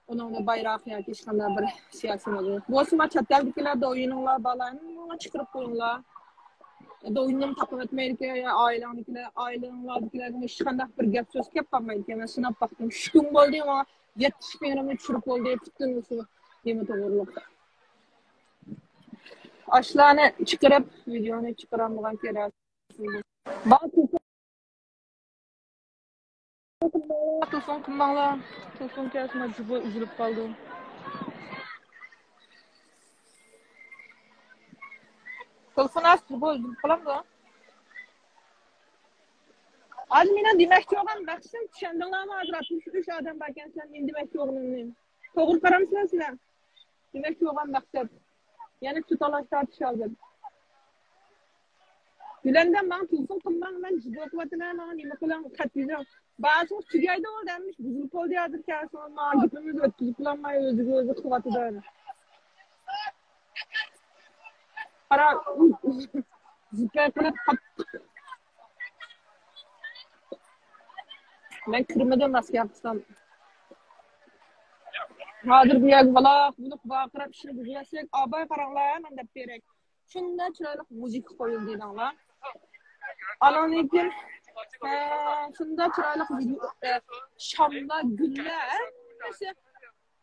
ئۇنىڭدا بايراق ياكى ھېچقانداق بىر سىياسىي مەزمۇن. بولسىمۇ چەت ئەلدىكىلەر دويۇنۇڭلار بارلار، ھەممىڭلار چىقىرىپ قويۇڭلار. دويۇننىمۇ تاقىۋەتمەيدىكەن، يا ئائىلەڭدىكىلەر، ئائىلەڭلاردىكىلەردىن ھېچقانداق بىر گەپ سۆز كەپ قالمايدىكەن. مەن سىناپ باقتىم. ئۈچ كۈن بولدى، ماڭا يەتتە ئىش مېڭىمنى چۈشۈرۈپ بولدى، پۈتۈن ئۇسۇ نېمە توغرۇلۇق. ئاشۇلارنى چىقىرىپ، ۋىدېئونى چىقىرالمىغان كېرەك. تېلېفون قىلماڭلار. تېلېفون كەلسىمۇ جۇبو ئۈزۈلۈپ قالدى. تېلېفون ئاچسا جۇبو ئۈزۈلۈپ قالامدۇ؟ ھازىر مېنىڭ دېمەكچى بولغان مەقسىتىم، چۈشەندىڭلارمۇ؟ ھازىر ئاتمىش ئۈچ ئادەم باركەن، سىلەر نېمە دېمەكچى بولغىنىمنى. توغرا قارامسىلەر سىلەر؟ دېمەكچى بولغان مەقسەت. يەنە تۇتالاش تارتىش ھازىر. گۈلەندەم، ماڭا تېلېفون قىلماڭ، مەن جىددىي ئوقۇۋاتىمەن، ماڭا نېمە قىلىڭ، خەت يېزىڭ. بارسىڭىز تۈگەيدۇ، دەممىش بۇزۇلۇپ بولدى، ھازىر كەلسىڭىز، ماڭا گېپىمىز ئۆتكۈزۈپ بولالماي، ئۆزىگە ئۆزى قىلىۋاتىدۇ. قارا، زىپەي قىلىپ قاتتىق. مەن كىرمىدىم راست گەپ قىلسام. ھازىر بۇ يەرگە ۋالاق بولۇپ ۋارقىراپ ئىشنى بۇزۇۋەتسەك، ئاباي قاراڭلار، مەن دەپ بېرەي. شۇنداق چىرايلىق مۇزىكا قويۇلدى دېدىڭلار. ئاناندىن كېيىن، ھە، شۇنداق چىرايلىق ۋىدېئو، ئە، شاملار، گۈللەر، ھەممىسى.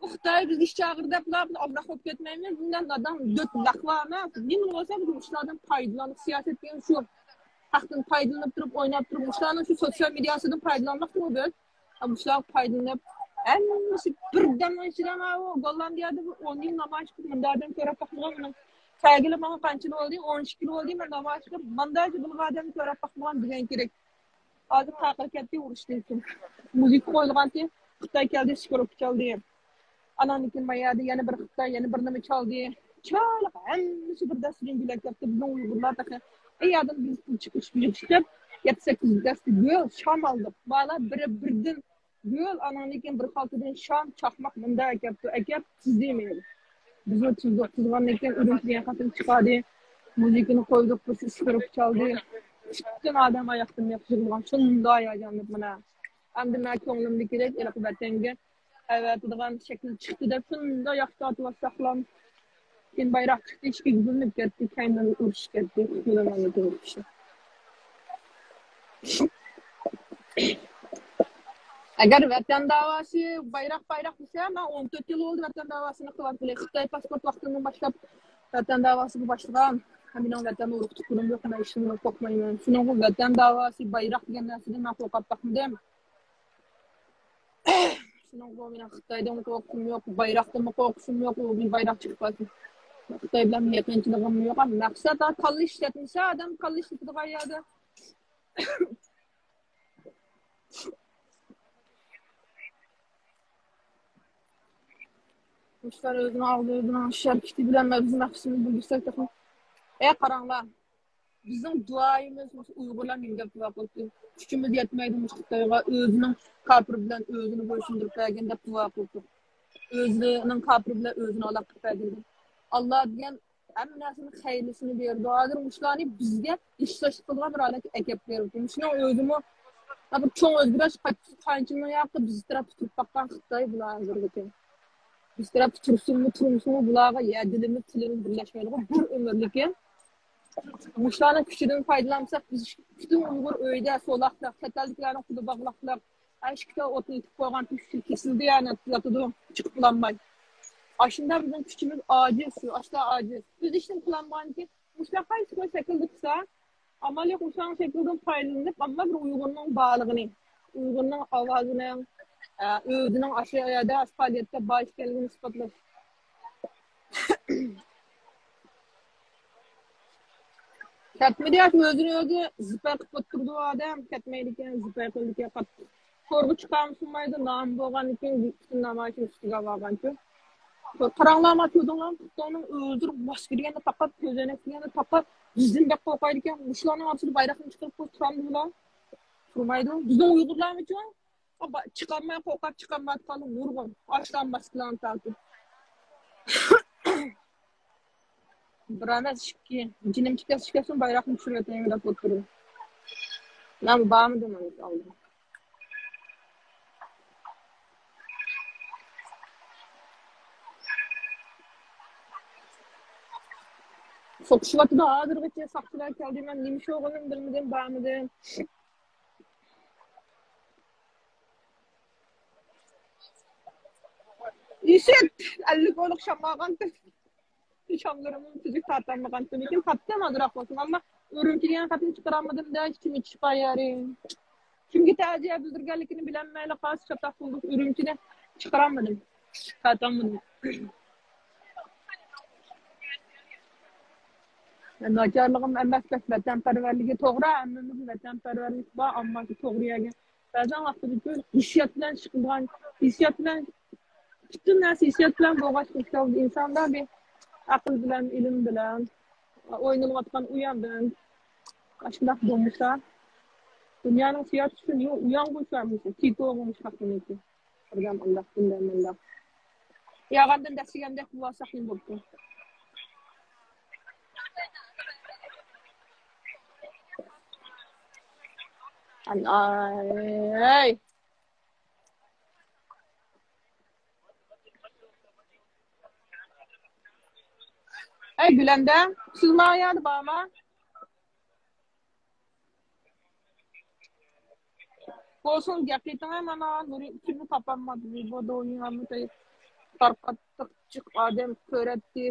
ئۇ خىتاي بىزگە ئىش چاقىردى دەپ، بۇلار بىز ئامراق بولۇپ كەتمەيمىز. بۇنداق نادان دۆت لەقۋا ئەمەس. نېمە بولسا بىز مۇشۇلاردىن پايدىلانىپ، سىياسەت دېگەن شۇ. ھەقتىن پايدىلىنىپ تۇرۇپ، ئويناپ تۇرۇپ، مۇشۇلارنىڭ شۇ سوتسىيال مېدىياسىدىن پايدىلانماقتىمۇ بىز. مۇشۇلارغا پايدىلىنىپ، ھەممىسى بىردەمنىڭ ئىچىدە ماۋۇ گوللاندىيەدە بىر ئون يىل نامايىش قىلىپ، مۇنداق ئادەم كۆرۈپ باقمىغان مېنىڭ. كەلگىلى ماڭا قانچە يىل بولدى؟ ئون ئىككى يىل بولدى. مەن نامايىش قىلىپ، مانداچە بىر ئادەم كۆرۈپ باقمىغان دېگەن كېرەك. ھازىر تاقىر كەتتى ئۇرۇشتىن كېيىن. مۇزىكا قويۇلغانتى، خىتاي كەلدى، سكروپكا چالدى. ئاناندىن كېيىن ما يەردە يەنە بىر خىتاي، يەنە بىر نېمە چالدى. چالىق ھەممىسى بىر دەستىدىن گۈل ئەكەپتۇ. بىزنىڭ ئۇيغۇرلار تېخى ئەي ئادەم بىز پۇل چىقىش بىلىشتەپ، يەتتە سەككىز دەستە گۈل، شام ئالدۇق. بالار بىر بىردىن گۈل، ئاناندىن كېيىن بىر خالتىدىن شام، چاقماق مۇنداق ئەكەپتۇ، ئەكەپ تىزدى مېنى. بىزمۇ تىزدۇق، تىزغاندىن كېيىن ئۈرۈمچى دېگەن قېتىم چىقاردى. مۇزىكىنى قويدۇق، بىرسى ئىسكىرىپ چالدى. پۈتۈن ئادەم ئاياقتىن يىغىلغان، شۇنداق ھاياجانلىنىپ مانا. ئەمدى مەن كۆڭلۈمدىكىدەك ھېلىقى ۋەتەنگە ئەۋەتىدىغان شەكىل چىقتى دەپ شۇنداق ياخشى تارتىۋاتساقلا. كېيىن بايراق چىقتى، ئىككىگە بۆلۈنۈپ كەتتى، كەينىدىن ئۇرۇشۇپ كەتتى. ئەگەر ۋەتەن داۋاسى بايراق، بايراق دېسە، مەن ئون تۆت يىل بولدى ۋەتەن داۋاسىنى قىلىۋاتقىلى. خىتاي پاسپورت ۋاقتىمدىن باشلاپ ۋەتەن داۋاسىغا باشلىغان. مېنىڭ ۋەتەن ئۇرۇق تۇغقىنىم يوق، مەن ھېچنېمىدىن قورقمايمەن. شۇنىڭغا ۋەتەن داۋاسى، بايراق دېگەن نەرسىدىن مەن قورقۇپ باقمىدىم. شۇنىڭغا مېنىڭ خىتايدىن قورقۇشۇم يوق، بايراقتىنمۇ قورقۇشۇم يوق، ئۇ بايراق چىقىپ قالسۇن. خىتاي بىلەن يېقىنچىلىقىم يوق. مەقسەت ھە، كاللا ئىشلەتمىسە، ئادەم كاللا ئىشلىتىدىغان يەردە. مۇشۇلار ئۆزىنىڭ ئاغزى، ئۆزىنىڭ ئىش ھەرىكىتى بىلەن بىزنىڭ نەپسىمىزنى بىلدۈرسەك تېخى. ئەي، قاراڭلار. بىزنىڭ دۇئايىمىز مۇشۇ ئۇيغۇرلار نېمە دەپ دۇئا قىلىپتۇ؟ كۈچىمىز يەتمەيدۇ مۇشۇ خىتايغا، ئۆزىنىڭ كاپىر بىلەن ئۆزىنى بويسۇندۇرۇپ بەرگىن دەپ دۇئا قىلىپتۇ. ئۆزىنىڭ كاپىر بىلەن ئۆزىنى ھالاك قىلىپ بەرگىن دەپ. ئاللا دېگەن ھەممە نەرسىنىڭ خەيرلىسىنى بېرىدۇ. ھازىر مۇشۇلارنى بىزگە ھېسداشلىق قىلىدىغان بىر ھالەتكە ئەكەپ بېرىپتۇ. مۇشۇنىڭ ئۆزىمۇ بىر چوڭ ئۆزگىرىش، قانچىلىك ياقى بىز تەرەپتە تۇرۇپ باققان خىتاي بۇلار ھازىرغىچە. بىز تەرەپتە تۇرسۇنمۇ، تۇرمىسۇنمۇ بۇلارغا يە دىلىمىز، تىلىمىز بىرلەشمەيدىغۇ بىر ئۆمۈرلۈككە. مۇشۇلارنىڭ كۈچىدىن پايدىلانمىساق، بىز پۈتۈن ئۇيغۇر ئۆيدە سولاقلىق، چەت ئەلدىكىلەرنىڭ قولى باغلاقلىق، ئىككىتە ئوتنى ئېتىپ قويغان تۈكۈشۈپ كېسىلدى يا، ياتىدۇ، چىقىپ بولالماي. ئاشۇنداق بىزنىڭ كۈچىمىز ئاجىز، شۇ ئاشۇنداق ئاجىز. بىز ھېچنېمە قىلالمىغانكى، مۇشۇنداق قايسى خىل شەكىلدە قىلسا، ئامال يوق، مۇشۇنىڭ شەكلىدىن پايدىلىنىپ، ئەمما بىر ئۇيغۇرنىڭ بارلىقىنى، ئۇيغۇرنىڭ ئاۋازىنىڭ، ئە، ئۆزىنىڭ ئاشۇ يەردە، ئاشۇ پائالىيەتتە بار ئىكەنلىكىنى ئىسپاتلاش. كەتمىدى، ئاشۇ ئۆزىنى ئۆزى زىپەي قىلىپ ئولتۇرىدۇ ئادەم، كەتمەيدىكەن، زىپەي قىلىدىكەن، قاتتىق. تورغا چىقارمۇ سۇنمايدۇ، نامى بولغاندىن كېيىن پۈتۈن نامايىشنى ئۈستىگە ئالغانچۇ. قاراڭلارما كۆردۈڭلارمۇ، خىتاينىڭ ئۆزى ماسكا دېگەندە تاقاپ، كۆزەينەك دېگەندە تاقاپ، بىزدىن بەك قورقايدىكەن. مۇشۇلارنىڭ ئارىسىدا بايراقنى چىقىرىپ قويۇپ تۇرامدۇ بۇلار؟ تۇرمايدۇ. بىزنىڭ ئۇيغۇرلارمۇچۇ؟ ئابا، چىقارماي، قورقۇپ چىقارمايۋاتقانلار نۇرغۇن. ئاشۇلار ماسكىلارنى تارتىپ. بىر ئەمەس، ئىككى. جېنىم چىقسا چىقسۇن، بايراقنى چۈشۈرۈۋېتەيمەن دەپ ئولتۇردۇم. مەن بارمىدىم ئالدىم. سوقۇشۇۋاتىدۇ ھازىرغىچە، ساقچىلار كەلدى، مەن نېمە ئىش بولغىنىنى بىلمىدىم، بارمىدىم. ئىشىت، ئەللىك ئورۇق شام ئالغانتىم. شاملىرىممۇ تۈزۈك تارتالمىغانتىم، لېكىن تارتتىم ئازراق بولسىمۇ. ئەمما ئۈرۈمچى دېگەن خەتنى چىقىرالمىدىم-دە، ئىچىم ئېچىشىپ بار يېرىم. كىمگە تەزىيە بىلدۈرگەنلىكىنى بىلەلمەيلا قالسا، چاتاق بولدۇق. ئۈرۈمچىنى چىقىرالمىدىم، تارتالمىدىم. ناچارلىقىم ئەمەس، بەك ۋەتەنپەرۋەرلىكى توغرا، ھەممىمىزنىڭ ۋەتەنپەرۋەرلىك بار، ئەمما شۇ توغرا يەرگە بەزەن ۋاقتىدا بىر ھېسسىيات بىلەن ئىش قىلىدىغان، ھېسسىيات بىلەن، پۈتۈن نەرسە ھېسسىيات بىلەن بولغاچقا، ئىنساندا بىر ئەقىل بىلەن، ئىلىم بىلەن، ئوينىلىۋاتقان ئويۇن بىلەن ئاشۇنداق بولمىسا، دۇنيانىڭ سىياسىتى شۇ، ئۇيانغۇ شۇ ھەممىسى، تىتوغۇ مۇشۇنداق بولمىسا. بىردەم ئۇنداق، بىردەم مۇنداق. ياغاندىن دەسسىگەندەك بولۇۋالساق نېمە بوپتۇ؟ ئاي، ئاي. گۈلەندە، سىز مانا يەردە بارما؟ بولسۇن، گەپ قىلىڭ، مانا نۇرى ئىككىمىز تاپالمىدۇق. بۇ دويۇڭلارمۇ تارقاتتۇق، جىق ئادەم كۆرەتتى.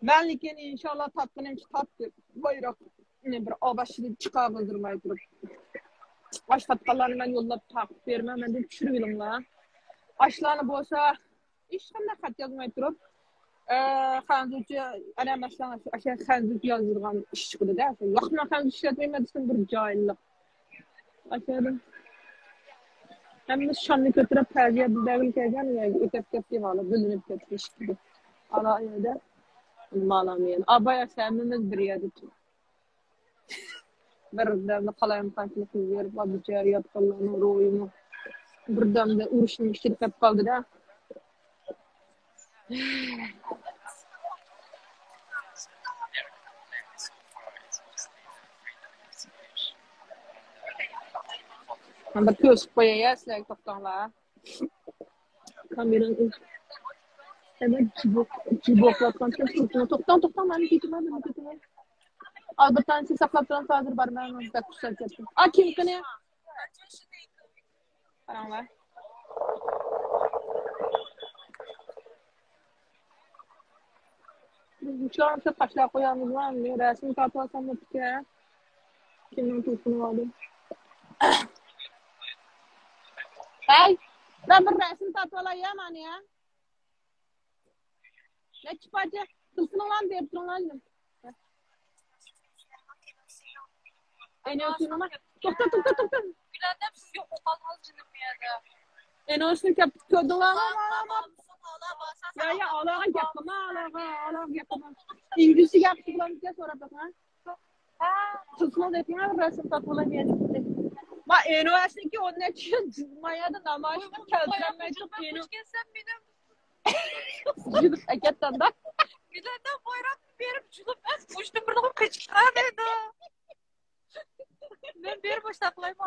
مەن لېكىن ئىنشاللا تارتقىنىمچە تارتتىم. بايراقنى بىر ئاۋاشىدىن چىقارغۇزدۇرماي تۇرۇپ. ئاش تارتقانلارنى مەن يوللاپ تارقىتىپ بېرىمەن، مەندىن چۈشۈرۈۋېلىڭلار. ئاشلارنى بولسا ھېچقانداق خەت يازماي تۇرۇپ، ئە، خەنزۇچە، ئەنە مەسىلەن، ئاشۇ خەنزۇچە يازىدىغان ئىش چىقىدۇ-دە. ياق، مەن خەنزۇچە ئىشلەتمەيمەن دېسەم، بىر جاھىللىق. ئاشۇ ھەممىسى شامنى كۆتۈرۈپ، تەزىيە بەرگىلى كەلگەن، ئۆتۈپ كەتتى، ھالا بۆلۈنۈپ كەتتى ئىككىگە. ئالا يەردە، مالا يەردە. ئاباي، ھەممىمىز بىر يەردە تۇرۇپ. بىردەمدە قالايمىقانچىلىق يۈز بېرىپ، بىچارە ياتقانلارنىڭ روھىمۇ بىردەمدە ئۇرۇشنىڭ ئىچىدە قېلىپ قالدى-دە. بىر كۆرسىتىپ قوياي سىلەرگە، توختاڭلار. كامېرانى ئەمەل جىبوق، جىبوقلاتقان. توختاڭ، توختاڭ، مانا كېتىمەن، مانا كېتىمەن. ئالبەتتە، ساقلاپ تۇرۇڭ، ھازىر بارىمەن، بەك خۇشال كەتتىم. ئا، كىم قېنى؟ قاراڭلار. مۇشۇلارنى قاچىلاپ قويامىزمۇ؟ مەن رەسىم تارتىۋالسام بوپتىكەن. كىمنىڭ تېلېفونى بار؟ ھەي، مەن بىر رەسىم تارتىۋالاي يا، مانا يا. نەچچە پارچە؟ تېلېفونۇڭلارنى بېرىپ تۇرۇڭلار دېدىم. ئەنە شۇنىما. توختا، توختا، توختا. گۈلەندەم، سىز يوق بولۇپ قالدىڭىز جېنىم بۇ يەردە. ئەنە شۇنى كەپ كۆردۈڭلارمۇ؟ يا، يا، ئالاغا گەپ قىلما، ئالاغا، ئالاغا گەپ قىلما. ئىنگلىزچە گەپ قىلىدىغان سوراپ بېقىڭ. ھە. تېلېفون دەيتتىڭ، رەسىم تارتىۋالاي دېگەن. ما ئېنوۋاسنىڭكى ئون نەچچە يىل ما يەردە نامايىشقا كەلتۈرەلمەي تۇرۇپ، ئېنو-، جۈلۈپ ئەكەتتىڭدا. گۈلەندە بايراقنى بېرىپ جۈلۈپ، ئەس، مۇشتۇم بىرنىڭ قېچىپ قالدى. مەن بېرىپ باشلاپ قىلايمۇ؟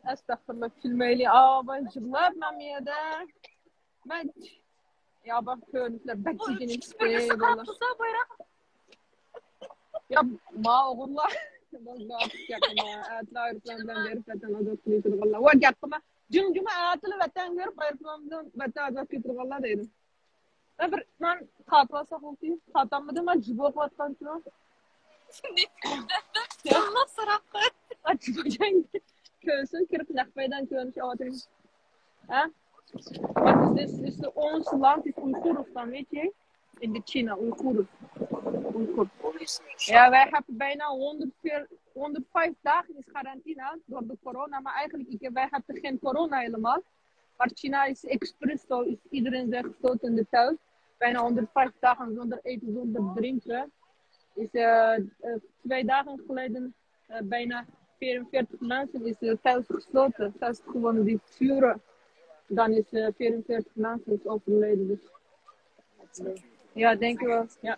ئەستەغپۇرۇللا، كۈلمەيلى. ئاۋاي، يىغلاپ مەن بۇ يەردە. مەن، يا، بار كۆرۈنۈشلەر بەك جىگىنى چىقتى، بالىلار. يا، ما ئوغۇللار. ئەتىلا ئايروپىلان بىلەن بېرىپ ۋەتەن ئازاد قىلىۋېتىدىغانلار. ۋە گەپ قىلما. جىڭ جۇما ئەتىلا ۋەتەنگە بېرىپ ئايروپىلان بىلەن ۋەتەن ئازاد قىلىۋېتىدىغانلار دەيدۇ. مەن بىر نان تارتىۋالساق بولدى. تارتالمىدىم، مەن جىبوق ئاتقانچۇ. سوراپ قوي. كۆرسۇن، كىرىپ نەق مەيدان كۆرۈنۈش ئاۋاتىمىز. ھە؟ What is this? It's the old Atlantic Uyghur language in the China Uyghur. Uyghur. Ja, wij hebben bijna honderd, honderdvijf dagen is quarantaine door de corona, maar eigenlijk, ik, wij hebben geen corona helemaal. Maar China is express, zo is iedereen zijn gesloten in de thuis. Bijna honderdvijftig dagen zonder eten, zonder drinken. Is eh, eh, twee dagen geleden eh, bijna veerenveertig mensen is eh, thuis gesloten. Thuis gewoon die vuren. Dan is eh, veerenveertig mensen is overleden. Dus. Ja, denk je wel. Ja.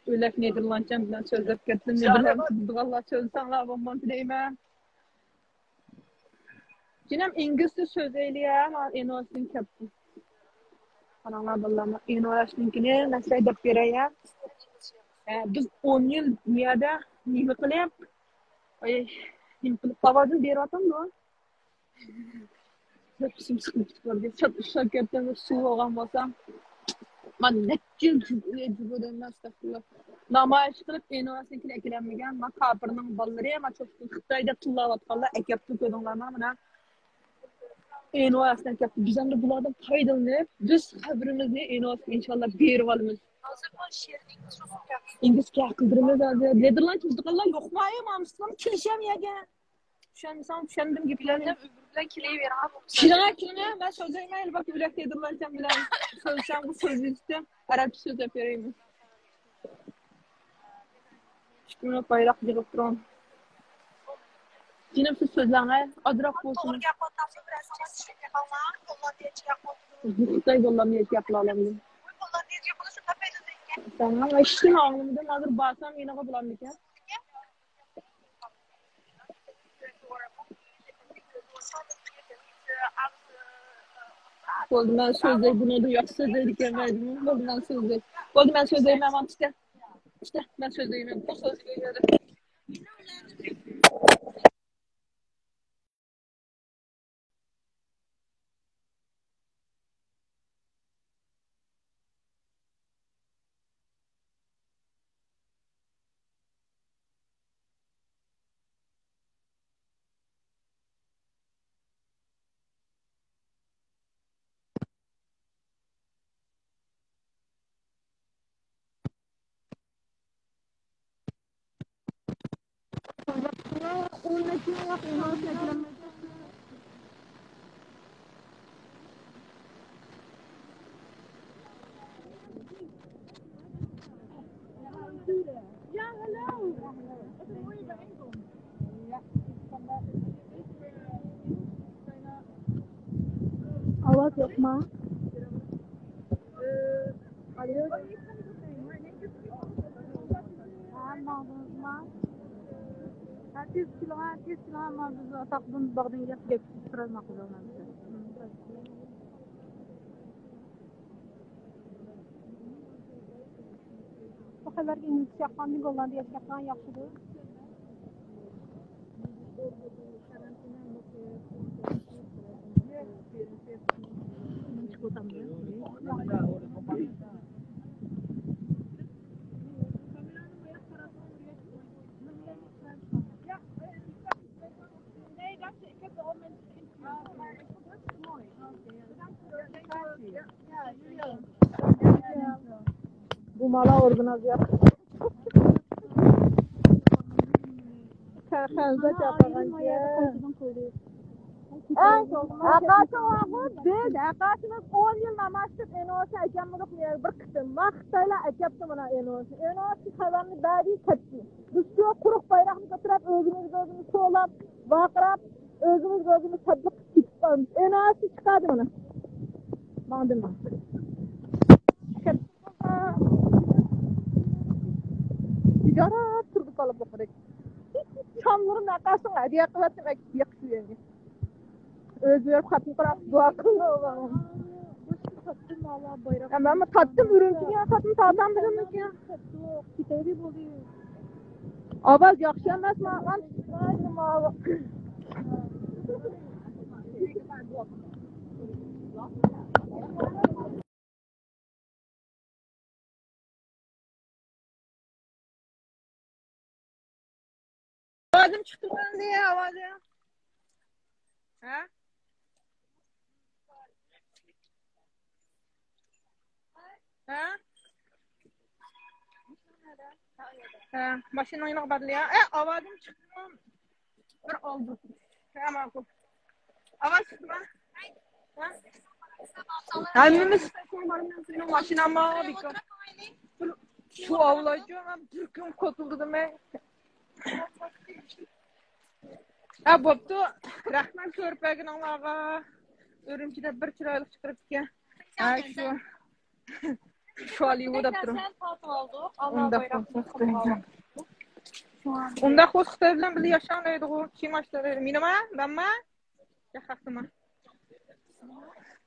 Ülef Nederlandça bilen sözlep kettim. Nederlandça bilen sözlesem, ben bunu. جېنىم، ئىنگلىزچە سۆزلەيلى يا، مانا ئېنوسنىڭ كەپتۇ. قاراڭلار بالىلار، ئېنوسنىڭكىنى مەن سىلەرگە دەپ بېرەي يا. ئە، بىز ئون يىل بۇ يەردە نېمە قىلىپ، ئاي، نېمە قىلىپ ئاۋازىنى بېرىۋاتامدۇ؟ نەپىسىم سىقىلىپ كېتىپ بارىدۇ. سەل ئۇششاپ كەتسەم، سۇ بولغان بولسام. مانا نەچچە يىل جۇ-، جۇ-، جۇ-، دەيمەن، ئەستەغپۇرۇللا. نامايىش قىلىپ، ئېنوۋاسىنىڭكىنى ئەكېلەلمىگەن. ما كاپىرنىڭ بالىلىرى، ما چوشقا خىتايدا تىللاۋاتقانلار ئەكەپتۇ، كۆردۈڭلارمۇ؟ مانا ئېنوۋاسىنى ئەكەپتۇ. بىز ئەمدى بۇلاردىن پايدىلىنىپ، بىز قەبرىمىزنى ئېنوۋاسىغا ئىنشاللا بېرىۋالىمىز. ئىنگلىزچە قىلدۇرىمىز ھازىر. نېدېرلاند تۇتقانلار يوقما؟ مانا كېلىشەم يەرگە. چۈشەنمىسەڭ چۈشەندىم گېپىڭنى. ئۆمۈر بىلەن كېلىۋېرىڭ. كېلىڭە، كېلىڭە، مەن سۆزلەيمەن، بەك يۈرەك تېدىرلانچام بىلەن سۆزلىسەڭ، بۇ سۆزلىشتىم، ئەرەبچە سۆزلەپ بېرەيمەن. ئىككى مىنۇت بايراق يىغىپ تۇرۇڭ. جېنىم، سىز سۆزلەڭ، ئازراق بولسۇن. خىتاي بولامدۇ ياكى ياقلالامدۇ؟ سەن ھېچنېمە ئاڭلىمىدىم، ھازىر بارسام يېنىغا بولامدىكەن. بولدى، مەن سۆزلەي، بۇنىڭدىن ياخشى سۆزلەيدىكەن مەن. بولدى، مەن سۆزلەي. بولدى، مەن سۆزلەيمەن، ماڭا ئىشتە. ئىشتە، مەن سۆزلەيمەن. بۇ سۆزلىگەن يەردە. ئاۋاز يوقما؟ ئالىيو. ھە، ماڭدىڭىزما؟ ھە، تېز كېلىڭە، تېز كېلىڭە، مانا بىز ئاتاقتىن باغدىن گەپ، گەپ تۇرالماقچىدۇق. بۇ خەۋەرگە ئىنگلىزچە ياققاننى، گوللاندىيەچە ياققان ياخشىدۇ. بۇ مالا ئورگىنال ياق. خەنزە چاقىغان. ئەقاسىڭلارغۇ بىز، ئەقاسىمىز ئون يىل ناماز ئېنوسى ئەكەلمىدۇق بىر قېتىم. ما خىتايلار ئەكەپتۇ مانا ئېنوسى. ئېنوسى خەۋەرنى بەردى، كەتتى. بىز شۇ قۇرۇق بايراقنى كۆتۈرۈپ، ئۆزىمىزگە ئۆزىمىز توۋلاپ، ۋارقىراپ، ئۆزىمىزگە ئۆزىمىز تەبلىغ قىلىپ كېتىپ قالىمىز. ئېناسى چىقاردى مانا. ماڭدىم مەن. تىجارەت تۇردى قالىپ بولغۇدەك. چاملىرىمنى ئەقەسىڭ ھەدىيە قىلىۋەتتىم، ئەكىپ يېقىش ئۆيۈڭگە. ئۆزى بېرىپ خەتنە قىلىپ دۇئا قىلدى. مەنمۇ تارتتىم، ئۈرۈمچىگە خەتنە تارتامدىمىكىن؟ ئاۋاز ياخشى ئەمەس، ماڭا. ئاۋازىم چىقتىمۇ ئەمدى، ئاۋازى؟ ھە؟ ھە؟ ھە، ماشىنىنىڭ يېنىغا باردى يا. ئە، ئاۋازىم چىقتىمۇ؟ بىر ئالدى. ھە، ماقۇل. ئاۋاز چىقتىما؟ ھە؟ ھەممىمىز ماشىنامغا بىكار. شۇ ئاۋلايچۇ، بىر كۈن قوتۇلدىم مەن. ھە، بوپتۇ. رەھمەت كۆرۈپ بەرگىنىڭلارغا. ئۈرۈمچىدە بىر چىرايلىق چىقىرىپتىكەن. ھە، شۇ. شۇ ئالىيۇ دەپ تۇرۇڭ. ئۇنداق بولسا خىتاي بىلەن. ئۇنداق بولسا خىتاي بىلەن بىللە ياشاڭ دەيدىغۇ. كىم ئاشتا دەيدۇ. مېنىما؟ مەنما؟ ياقاقتىما؟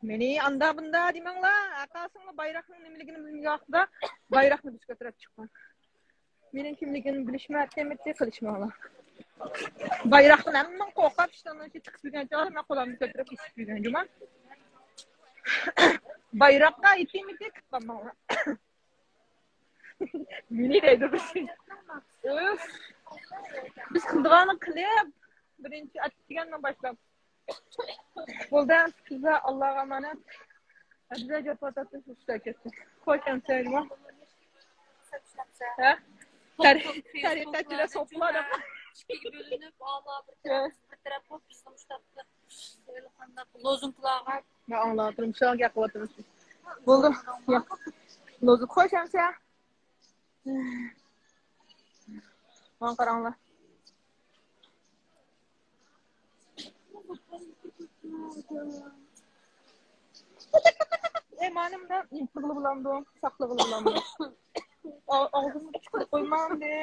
مېنى ئاندا بۇندا دېمەڭلار. ئەقاسىڭلار بايراقنىڭ نېمىلىكىنى بىلمىگەن ۋاقتىدا بايراقنى بىز كۆتۈرۈپ چىققان. مېنىڭ كىملىكىمنى بىلىشمەپتىمىتى قىلىشماڭلار. بايراقتىن ھەممىڭ قورقۇپ، ئىشتاننىڭ ئىچى چىقىپ يۈرگەن چاغدا مەن قولۇمنى كۆتۈرۈپ ئېسىپ يۈرگەن جۇما. بايراققا يېتىمىتى كىتابماڭلار. مېنى دەيدۇ بىز. ئۆف. بىز قىلىدىغاننى قىلىپ، بىرىنچى ئەتىگەندىن باشلاپ. بولدى، سىزلەر ئاللاغا ئامانەت. ھەبىزە جاپا تارتىپ ئىشلەپ كەتتى. خوش ئەمسە جۇما. ھە؟ تەرىقەتچىلەر سوپىلار دەپ. ئىككىگە بۆلۈنۈپ، ئاللا بىر تەرەپ، بىز بىر تەرەپ بولۇپ، بىزنى مۇشۇنداق قىلىپ، قانداق لوزۇنكىلارغا. مەن ئاڭلاۋاتىمەن، شۇڭا گەپ قىلىۋاتىمەن. بولدى. ياق. لوزۇنك خوش ئەمسە. ماڭا قاراڭلار. ئەي، مانا مۇنداق قىلغىلى بولامدۇ؟ ساقلىغىلى بولامدۇ؟ ئا-، ئاغزىمنى چىقىرىپ قويمامدى.